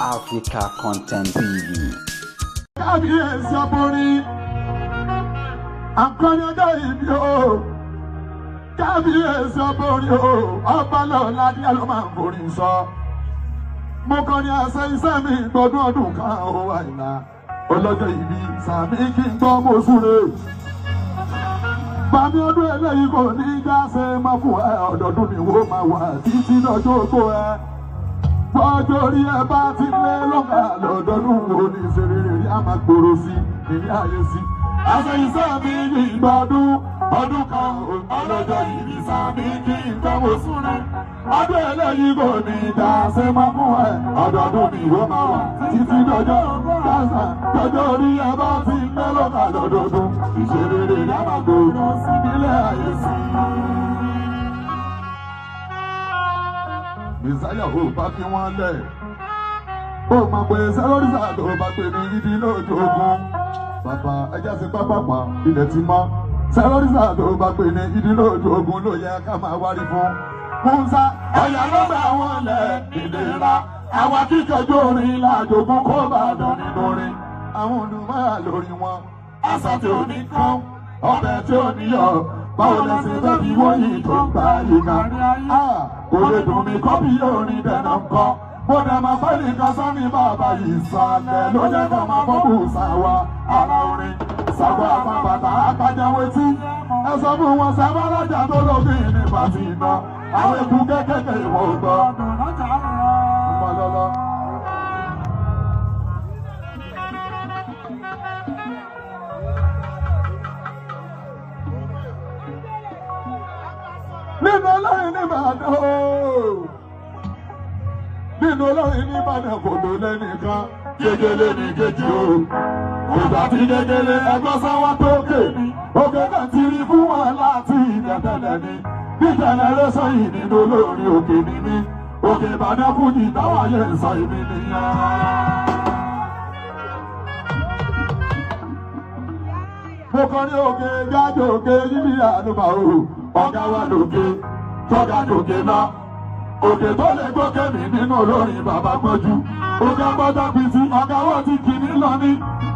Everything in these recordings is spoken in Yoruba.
Africa Content TV. Kábíyèsí ọkùnrin akọni ọjọ́ ìbí o, kábíyèsí ọkùnrin o, ọba lọ́la ní àlọ́ máa ń forí sọ. Mo kọrin àṣẹ iṣẹ́ mi gbọdún ọdún kan ó wà ìlà ọlọ́jọ́ ìbí sàmí kí n gbọ́ mo súre. Bàmí ọdún eléyìí kò ní í já ṣe máa fún ẹ, ọdọọdún ni wọ́n máa wà títí lọ́jọ́ ògbó ẹ. Bọ́jọ́ orí ẹ bá ti lé lọ́kà lọ́dọọdún wo ní ìṣeré rí a máa gbòòrò sí ìní ayé sí. Àṣẹ iṣẹ́ mi ní ìgbọ́dún ọdún kan ọlọ́jọ́ ìbí sàmí kí n gbọ́ mo súre. Ọdún eléyìí kò ní í já ṣe máa fún ẹ, ọdọọdún ni wọ́n máa wà títí lọ́jọ́ kásá. Bọ́jọ́ orí ẹ bá ti lé lọ́kà lọ́dọọdún ìṣeré rí a máa gbòòrò sí nílé ayé sí. Mẹ̀sáyà ò bá fi wọ́n lẹ̀. Ó máa pè sẹ́lọ́rìsà tó bá pè ní ibi lójú ogun. Bàbá ẹja ṣe pápápá ilẹ̀ ti mọ́. Sẹ́lọ́rìsà tó bá pè ní ibi lójú ogun ló yẹ ká máa wárí fún. Musa ọ̀yà ló gbà wọ́n lẹ̀ ìlera. Àwa kíkẹ́jú orin làjogún kó bá dán nínú orin. Àwọn olùmọ̀ọ́ lórí wọn. Àṣà tí ò ní kán, ọbẹ̀ tí ò ní yọ̀. Báwo lẹ ṣe fẹ́ fi wọ́n yìí tó ń gbá yìí ká? Kò lè dùn mí kọ́bí orin dẹ̀nà ń kọ́. Mo dẹ̀ máa fẹ́ nìkan sọ́ni bàbá ìsàlẹ̀ ló jẹ́ ká máa fọ́bù sàwa ara orin. Sàwa àpapàtà apájáwé tí. Ẹ sọ fún wọn sábà lọ́jà tó lóbi ní pàtì iná. Àwọn eku kékèké ìwọ̀n ò gbọ́. Nínú olórin ní Ìbàdàn ooo, nínú olórin ní Ìbàdàn kò tó lẹ́nìkan, gégélé ní kejì o. Ìgbà tí gégélé ẹgbọ́n sáwá tó kè ní, òkè náà ti rí fún wọn láti ìdẹ̀tẹ̀lẹ̀ ni. Bí jẹnẹrẹ́sọ̀ yìí nínú olórin òkè ní mí, òkè Ìbàdàn fújì táwọn ayé ń sọ èmi nìyẹn. Mo kàn ní òkè jáde òkè yíbi àlùbà o, ọ̀gá wa lòkè, tọ́gà lòkè lọ. Òkè tó lè gbókè mí nínú olórin bàbá gbọ́jú. Òkè gbọ́dọ̀ pìtì ọ̀gá wọn ti kì mí lọ ní.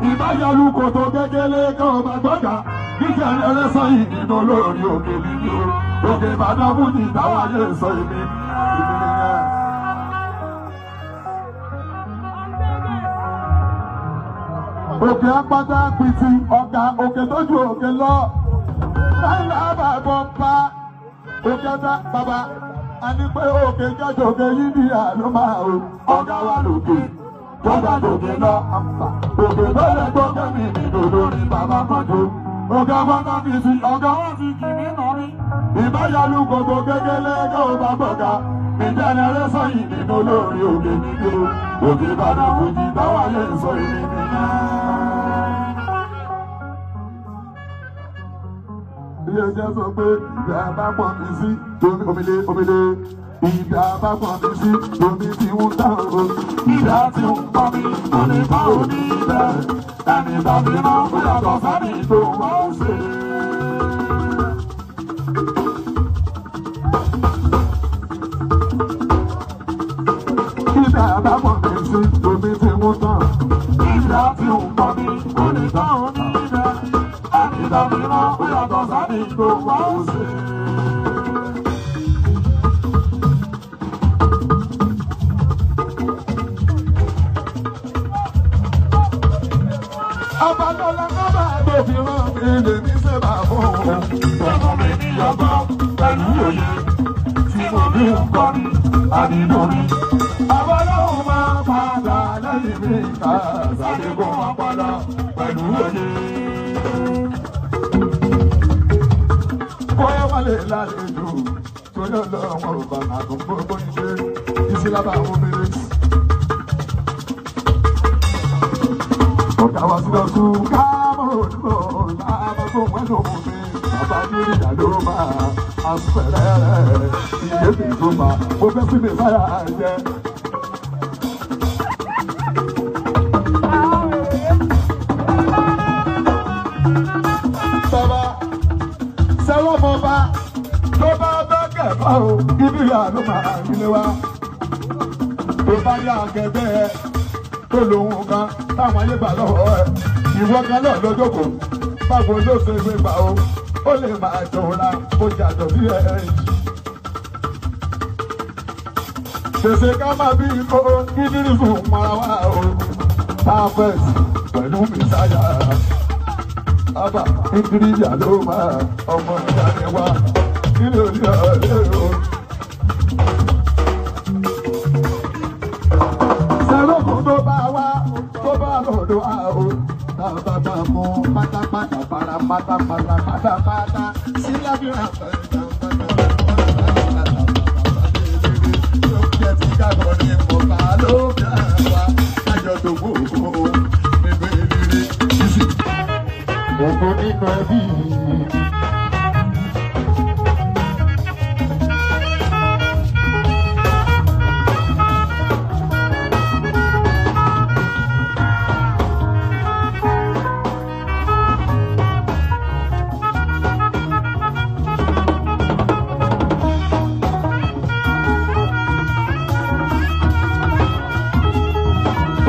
Ìbáyọlú kòtò kékeré kan ọba gbọ́gà. Níjà ẹlẹ́sọ̀ yìí nínú olórin òkè nínú. Òkè Ìbàdàn fújì táwọn ayé ń sọ èmi. Òkè apáta pìtì ọ̀gá òkè tójú òkè lọ. Láìlá bàbọ̀ pa òkè tá bàbá. A ní pé òkè jọjọ òkè yìí ní àlọ́ máa o. Ọ̀gá wa lòkè, tọ́gbà lòkè lọ. Òkè tó lè gbọ́kẹ́ mi nínú lórí bàbá mọ́jọ. Òkè apáta pìtì ọ̀gá wọn ti kì mí nọrí. Ìbáyọlú gbogbo kékeré kó o bá gbọ̀gá. Ìjẹnẹrẹ́sọ̀ yìí nínú lórí òkè nínú. Òkè Ìbàdàn fújì táwọn ayé ń sọ èmi nìyẹn. Ilé ẹjẹ́ sọ pé ìgbà bá pọ̀ mí sí omile omile. Ìgbà bá pọ̀ mí sí omi tí ń tàn o. Ìgbà tí ń pọ̀ mí kò lè bá òní bẹ́ẹ̀. Ẹni tàbí náà ó yàtọ̀ sẹ́ni tó wá ń ṣe. Ìgbà bá pọ̀ mí sí omi tí ń tàn. Ìgbà tí ń pọ̀ mí kò lè bá òní bẹ́ẹ̀. Ẹni tàbí náà ó yàtọ̀ sẹ́ni tó wá ń ṣe. Abadọ́lá nọ́bà tó fi rán mi lèmi ṣe bá fún un. Tọ́kọ mi ní ọgbọ́n pẹ̀lú òye tí mo fi ń kọrin àdídùn mi. Abọ́lọ́hùn máa padà lẹ́yìn mi ká ṣàlékún ọpọlọ pẹ̀lú òye. Bóyá wọ́n lè lálejò torí ọlọ́wọ́n ò bá àgùn gbogbo ìṣe ìsìlábà obìnrin. Ọ̀gá wa sí lọ́sùn káàmù òdúró láàbàgbọ́ wẹ́lú mi. Bàbá Yúrìyà ló máa àpẹẹrẹ ìyébì tó máa mo fẹ́ sí mi sáyà jẹ. Bàbá sẹ́wọ́n mọ bá tó bá bá kẹ̀kọ́ o, ibi ìyá ló máa nílé wa. Tó bá yá akẹgbẹ́ ẹ. tó lòun kan táwọn ayé gbà lọ́wọ́ ẹ̀. Ìwọ kan náà lójókòó, báwo ló ṣe gbé gbà o? Ó lè máa jọra bó jàdọ̀ bí ẹ̀ yìí. Ṣèṣe ká máa bí ikó kíndìnrín mara wá o. Perfect pẹ̀lú Mẹ́sáyà. Abba Ìdíríyà ló máa ọmọ ìyá rẹ̀ wá. Kílò ní ọ̀rẹ́ o. Sẹ́lógún tó bá wá tó bá lọ́dọ̀ á o. Bàbá mú pátápátá para pátápátá pátápátá sílábìrà Gbogbo nínú ẹbí mi.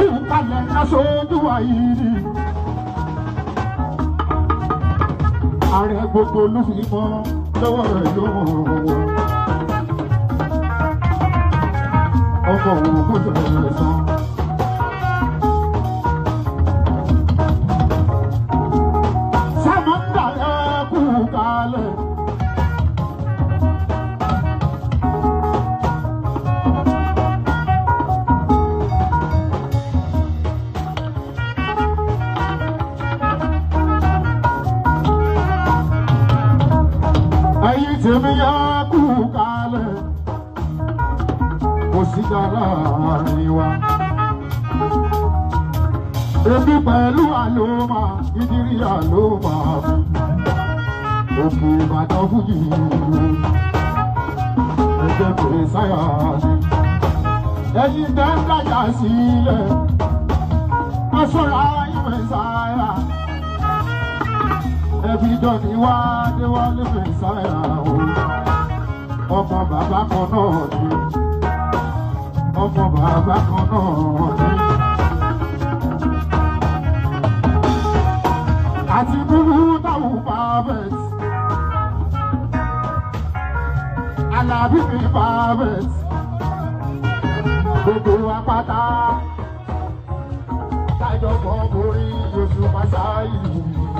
Ìkàlẹ̀ aṣojú àyíní. Ààrẹ gbogbo ló fi mọ́ lọ́wọ́ rẹ̀ ló wọ̀. Ọkọ̀ òun kò tẹ̀lé sàn. Sàmọ́ndà ẹ kú kalẹ̀. Ẹ̀yin tèmi yá kú kalẹ̀, kò sí ìjà láàrin wa. Ebi pẹ̀lú àlòmà, ìdírí àlòmà mi. Òkè Ìbàdàn fújì ẹgbẹ́ Mẹ́sáyà ni. Ẹ̀yin tẹ́ ń dájà sílẹ̀, ẹ ṣọ́ra yín Mẹ́sáyà. Ẹbí dọ́ni wá déwálé Mẹ́sáyà o. Ọmọ bàbá kan náà ni. Ọmọ bàbá kan náà ni. Àti búburú táwọn perfect. Àlàbí mi perfect. Gbogbo apáta. Tájọ́ kan borí oṣù Másáyì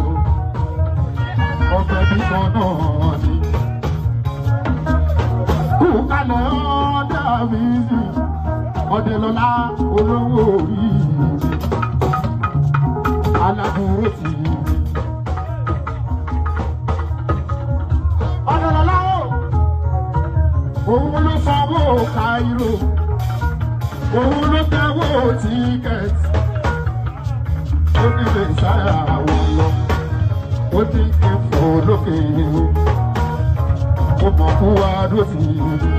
o. Ọ̀fẹ́ bí kan náà ni. Kúkálẹ̀ ọ̀dà mi sí. Ọ̀dẹ̀lọ́lá olówó orí mi. Alábúrò tì í. Ọ̀dẹ̀lọ́lá o. Òun ló sanwó Cairo. Òun ló tẹ́wọ́ tíkẹ́ẹ̀tì. Ó ní lè sára àwọn lọ. Ó ní kí n fò lókè o. Ó mọ̀ kú wa dó sí i.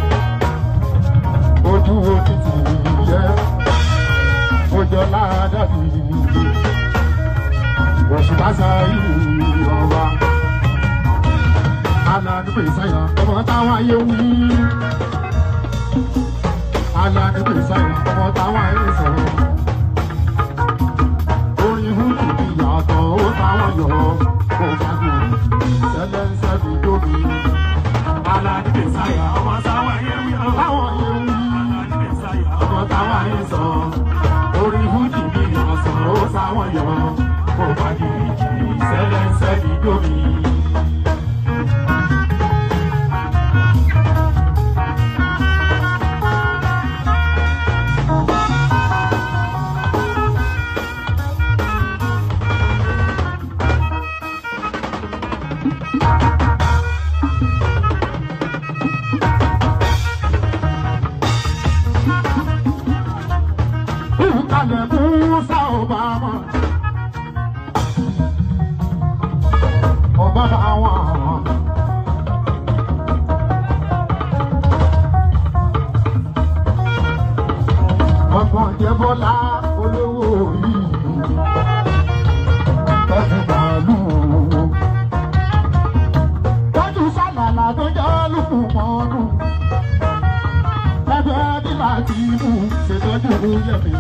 Ojú omi tì í yẹ. Ó jọ ládàbí. Òṣùpá sáyé ọba. Aládùn Mẹ́sáyà ọmọ táwọn ayé wí. Aládùn Mẹ́sáyà ọmọ táwọn ayé sọ̀rọ̀. Orin húkú bí yàtọ̀ ó táwọn yọ. Kò bá dùn sẹ́lẹ̀ńsẹ́ fi dóbi. Aládùn Mẹ́sáyà ọmọ táwọn ayé wí. Táwọn ayé wí. Aládùn Mẹ́sáyà Ọmọ táwọn ayé sọ. Orin húkú bí yàtọ̀ ó táwọn yọ. Kò bá dùn sẹ́lẹ̀ńsẹ́ fi dóbi. Ìkàlẹ̀ Musa Obama. Obama wọn. Ọkàn jẹ́ Bọ́lá olówó yìí. Tọ́jú màálù. Tọ́jú sálàlà tó jẹ́ lùkù mọ́nù. Lábẹ́ ní láti mú ṣètọ́jú yẹ̀mí.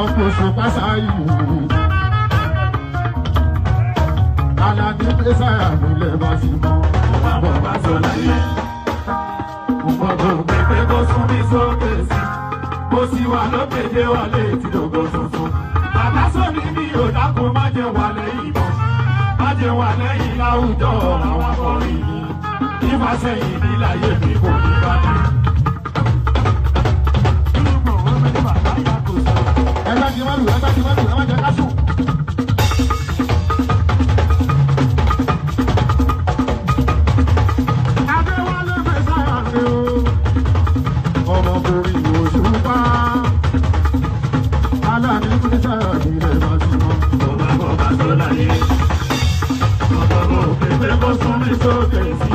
Ọkọ̀ oṣù Pásáyì. Alani Mẹ́sáyà nílẹ̀ bá sí mọ́. Mo bá sọ láyé. Mo bọ̀ pépé kó sún mi sókè sí. Mo sì wà lókèdè wọlé tí lógo tuntun. Bàbá sómi mi ò dákun má jẹ́ wà lẹ́yìn mọ́. Má jẹ́ wà lẹ́yìn láwùjọ àwọn akọrin yìí. Ìfàsẹ́yìn ní láyé mi kò ní bá mi. Ẹgbẹ́ ti wọ́n lù, ẹgbẹ́ ti wọ́n lù, ẹ má jẹ́ ká sùn. Adéwálé Mẹ́sáyà ni o, ọmọkùnrin Òṣùpá. Alani Mẹ́sáyà nílẹ̀ bá ti mọ́. Bàbá bàbá sọ láyé. Bàbá bò pépé kó sún mi sókè sí.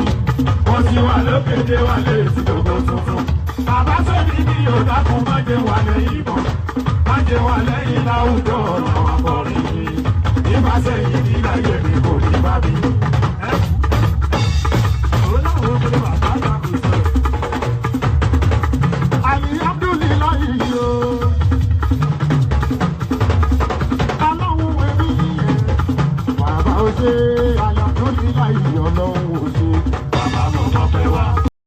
Mo sì wà lókèdè wálé tí lógo tuntun. Bàbá sómi mi ò dákun má jẹ́ wà lẹ́yìn mọ́. Má jẹ́ wà lẹ́yìn láwùjọ àwọn akọrin yìí. Ìfàsẹ́yìn ní láyé mi kò ní bá mi.